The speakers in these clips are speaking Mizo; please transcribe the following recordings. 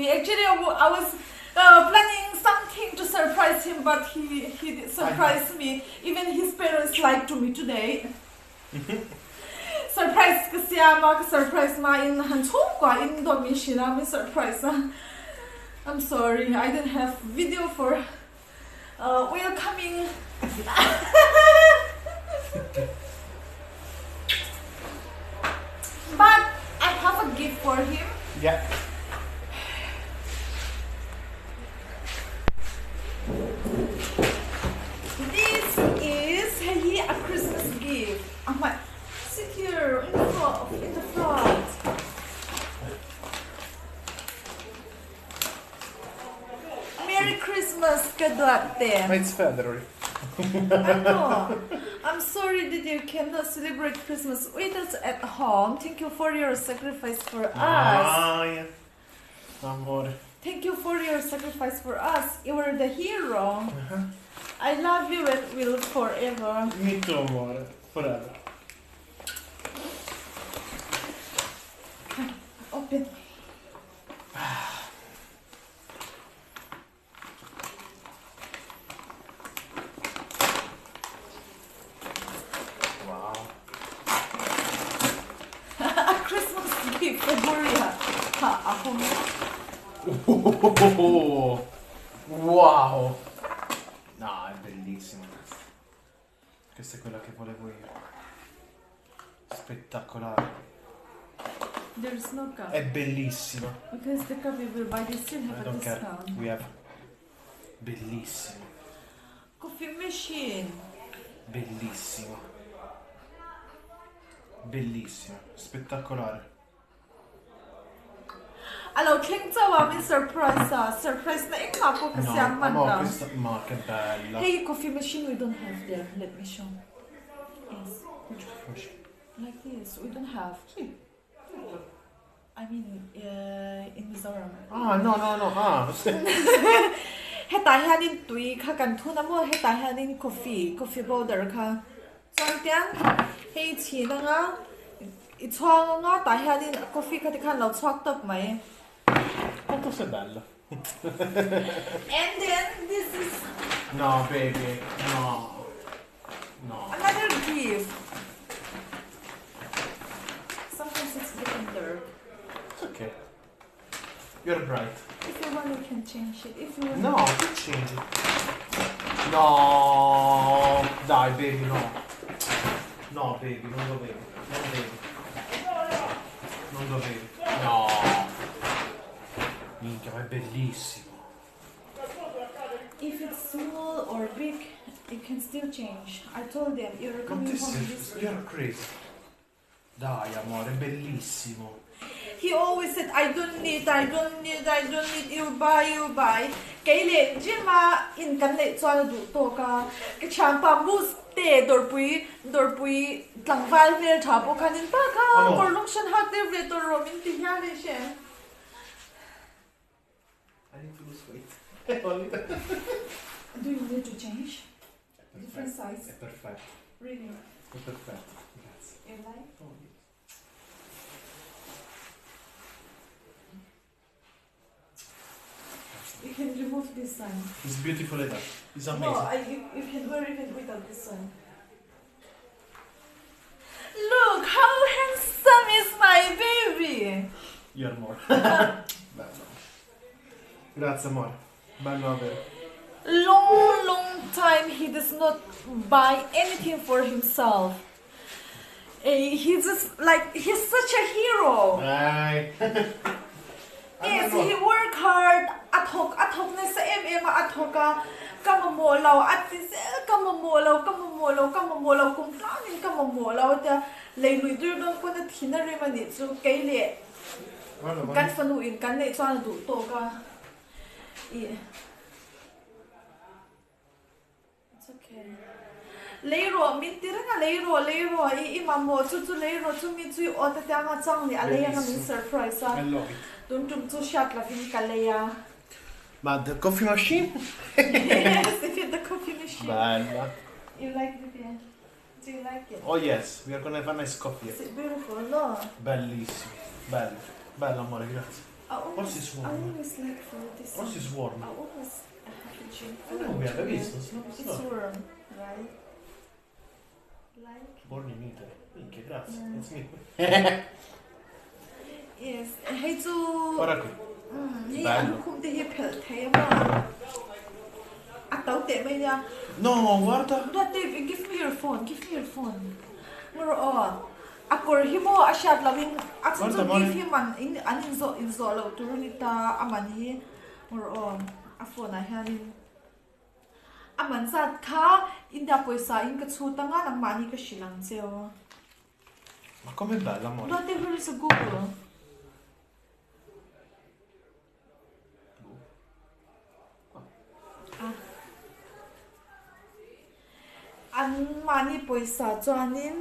me. Actually, I was uh, planning something to surprise him, but he he surprised me. Even his parents lied to me today. Surprise ka siam a, ka surprise ma in han chhungkua in dawt min hrilh a, min surprise a. I'm sorry, I didn't have video for uh, welcoming. But I have a gift for him. Yeah. This is hei hi a Christmas gift. A hmai sit here in the front, in the front. Merry Christmas ka duat te. Ma it's February. I know. I'm sorry that you cannot celebrate Christmas with us at home. Thank you for your sacrifice for us. Ah, yeah. Amore. Thank you for your sacrifice for us. You are the hero. I love you and will forever. Me too, amore. Forever. Open. Wow. A Christmas gift February ah kha a hawng. Wow! No, è bellissima questa. Questa è quella che volevo io. Spettacolare. There is no cup. È bellissima. Because the cup we will buy, they still have I a don't care. discount. We have. Bellissimo. Coffee machine. Bellissimo. Bellissimo. Spettacolare. A lo thleng chauh a min surprise a, surprise na engmah pawh ka siam hman No, lo. questa, ma che bella. Hei coffee machine we don't have there, let me show. Yes. Which coffee machine? Like this, we don't have. Sì. I mean, uh, in Mizoram. Ah, no, no, no. Ah, sì. Hetah hianin tui kha kan thun a maw, hetah hianin coffee, coffee powder kha. Chuan tiang hei chhin anga i chhuang anga tah hianin coffee kha tikhan lo chhuak tawp mai. Quanto sei bella. And then this is No baby, no. No. Another gift. Sometimes it's getting dark. It's okay. You're bright. If you want you can change it. If you want No, che change it? No, dai baby, no. No baby, non dovevi. Non devi. Non dovevi. No. Minchia, ma è bellissimo. If it's small or big, you can still change. I told them you're Ma coming te home sei, this week. you're crazy. Dai amore, è bellissimo. He always said, I don't need, I don't need, I don't need, you buy, you buy. Kei leh Jim-a in kan neih chuan a duh tawk a, ka thianpa Moose te dawrpui, dawrpui tlangval hmel tha pawh khan in pa kha kawr lung hran hak deuh ve tawh rawh min ti hial e hre. I need to lose weight. Do you need to change? Different size? È perfetto. Really? È perfetto, grazie. You like? Oh, yes. You can remove this one. It's beautiful like that. It's amazing. No, I, you, you can wear even without this one. Look how handsome is my baby! You're more. Bello. Grazie amore. Bello davvero. Long, long time he does not buy anything for himself. Eh, he's just like he's such a hero. Dai. Yes, he work hard, a thawk a thawk nasa em em a, a thawk a, ka mamawh lo a ti zel, ka mamawh lo, ka mamawh lo, ka mamawh lo, kum tlangin ka mamawh lo a tia, lei lui dur dawn pawn a thin a rem a nih chu, kei leh kan fanu in kan neih chuan a duh tawk a, ih. It's okay. Lei rawh min ti reng a, lei rawh, lei rawh, i i mamawh chu chu lei rawh chumi chu i awt atiang a chang leh a lei anga min surprise a, tun tum chu hriat lovin ka lei a. Ma the coffee machine? Yes, if the coffee machine. Bella. You like it? Do you like it? Oh yes, we are gonna have a nice coffee. It's beautiful, no? Bellissimo, bello, bello amore, grazie. Forse I always like for this Forse is warm. I always have a gin Eh no, we have visto, se no It's warm, right? Like? Born in Italy. Minchia, grazie. Mm. It's me. Yes, hei chu Guarda qui. Hei a lukhum te hi phelh thei a maw? A to teh mai nia. No, guarda. Duat te, give me your phone, give me your phone. Ngaw rawh aw. A kawr hi maw a hriat loh in a chhan chu give hi man in an in zawh in zawh loh tur a ni ta a man hi ngaw rawh aw a phone ah hian in a man zat kha India pawisa in ka chhut anga nangmahni ka hrilh ang che aw. Ma come bella amore. Duat te where is Google? An mahni pawisa chuanin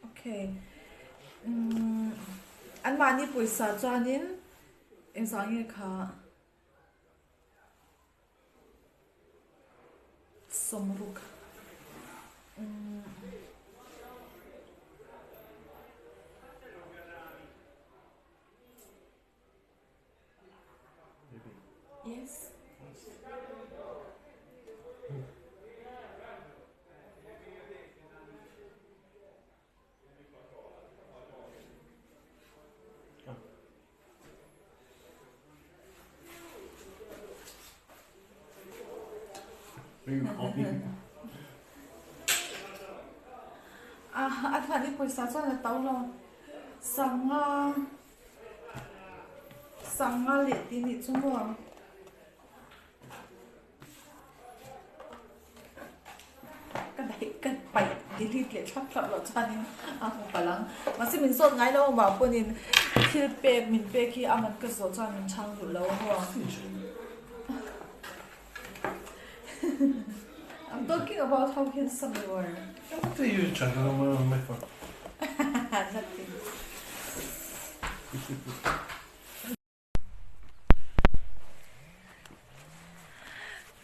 okay an mahni pawisa chuanin engzah nge kha. Sawmruk Yes. A hlan i pawisa chuan a to lo. Sanga sanga leh tih nih chu maw. Ka daih ka paih delete leh thlap thlap loh chuanin a hmu palh ang. Mahse min zawt ngai lo amah pawhin thil pek min pek hi a man ka zawh chuan min chhang duh lo a maw. I'm talking about how handsome you are. What are you talking about my phone? Nothing.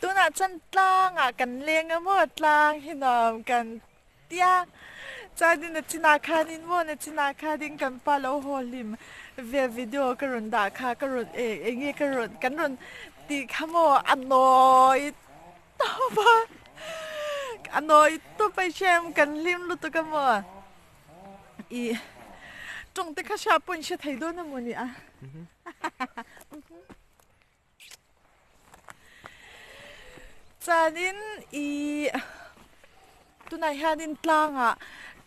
Tunah chuan tlangah kan leng a maw tlang hi nuam kan tia chuanin a chinah khanin maw na chinah khanin kan pa lo haw hlim vel video ka rawn dah kha ka rawn eh eng nge ka rawn kan rawn tih kha maw a nawi tawp a a nawi tawp a i hria em kan hlim lutuk a maw. I tawng te kha hria pawh in hre thei dawn emaw ni a. Chuanin i tunah hianin tlangah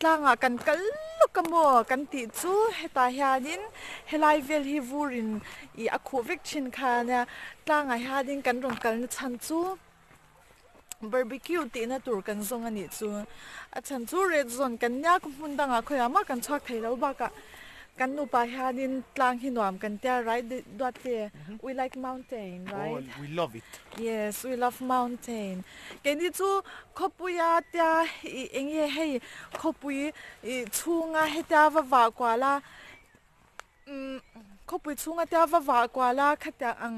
tlangah kan kal lawk a maw kan tih chu hetah hianin helai vel hi vurin ih a khuh vek thin kha ania tlangah hianin kan rawn kalna chhan chu. Barbecue tihna tur kan zawng a nih chu. A chhan chu red zone kan nia hmun dangah khawiah mah kan chhuak thei lo bakah kan nupa hianin tlang hi nuam kan tia right duat te we like mountain right? Oh we love it. Yes we love mountain. Keini chu khawpuia tia ih eng nge hei khawpui ih chhunga hetia va vah kual a. Umm khawpui chhunga tia va vah kual a khatiang ang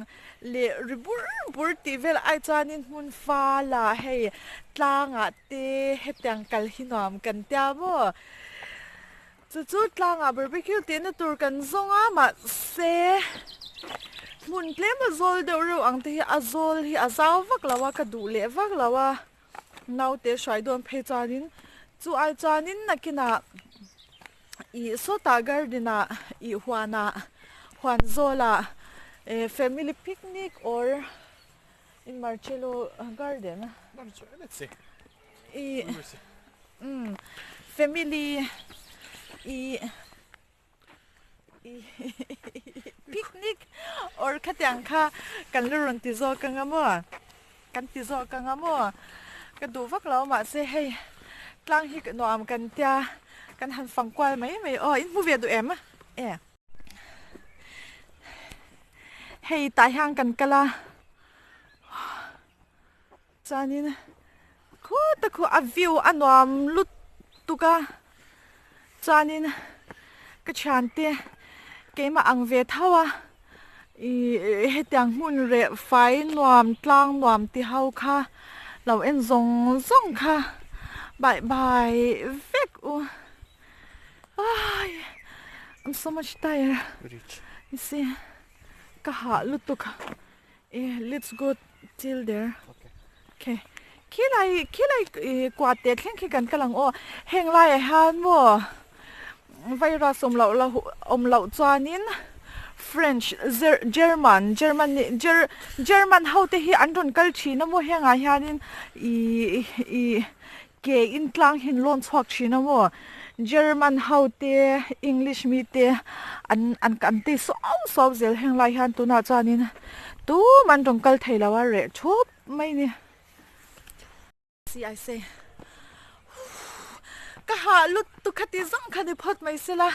leh ri bur bur tih vel ai chuanin hmun fal ah hei tlangah te hetiang kal hi nuam kan tia maw chu chu tlangah barbecue tihna tur kan zawng a mahse hmun tlem a zawl deuh reuh ang te hi a zawl hi a zau vak lo a ka duh leh vak lo a naute hruai dawn phei chuanin chu ai chuanin nakinah. Ih sawtah garden ah ih huan ah huan zawl ah eh family picnic or in Marcello garden ih umm family ih ih picnic or khatiang kha kan la rawn ti zawk ang a maw kan ti zawk ang a maw ka duh vak lo mahse hei tlang hi nuam kan tia kan han fang kual mai mai aw in hmu ve duh em e hei tah hian kan kal a chuanin khuta khu a view a nuam lutuk a chuanin ka thiante keimah ang ve tho a ih hetiang hmun reh fai nuam tlang nuam ti ho kha lo en zawng zawng kha. Bye bye vek u. Ai I'm so much tired. You see ka hah lutuk e let's go till there. Okay. Khilai khilai ih kuah teh thleng khi kan kal ang aw. Heng laiah hian maw virus awm loh loh awm loh chuanin French German Germany German ho te hi an rawn kal thin a maw hengah hianin ih ih ke in tlang hi an lawn chhuak thin a maw German ho te English mi te an an an ti suau suau zel heng lai hian tunah chuanin tumah an rawn kal thei lo a reh thup mai ni. See I say ka hah lutuk kha ti zawng kha ni phawt mai sela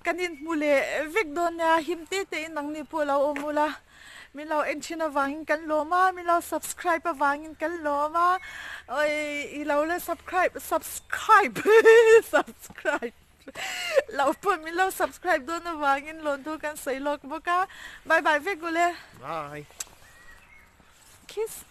kan inhmu leh vek dawn nia him te te in nangni pawh lo awm ula min lo en thin avangin kan lawm a min lo subscribe avangin kan lawm a oi i lo la subscribe subscribe subscribe lo pawh min lo subscribe dawn avangin lawn thu kan sawi lawk bawk a bye bye vek ule bye kiss.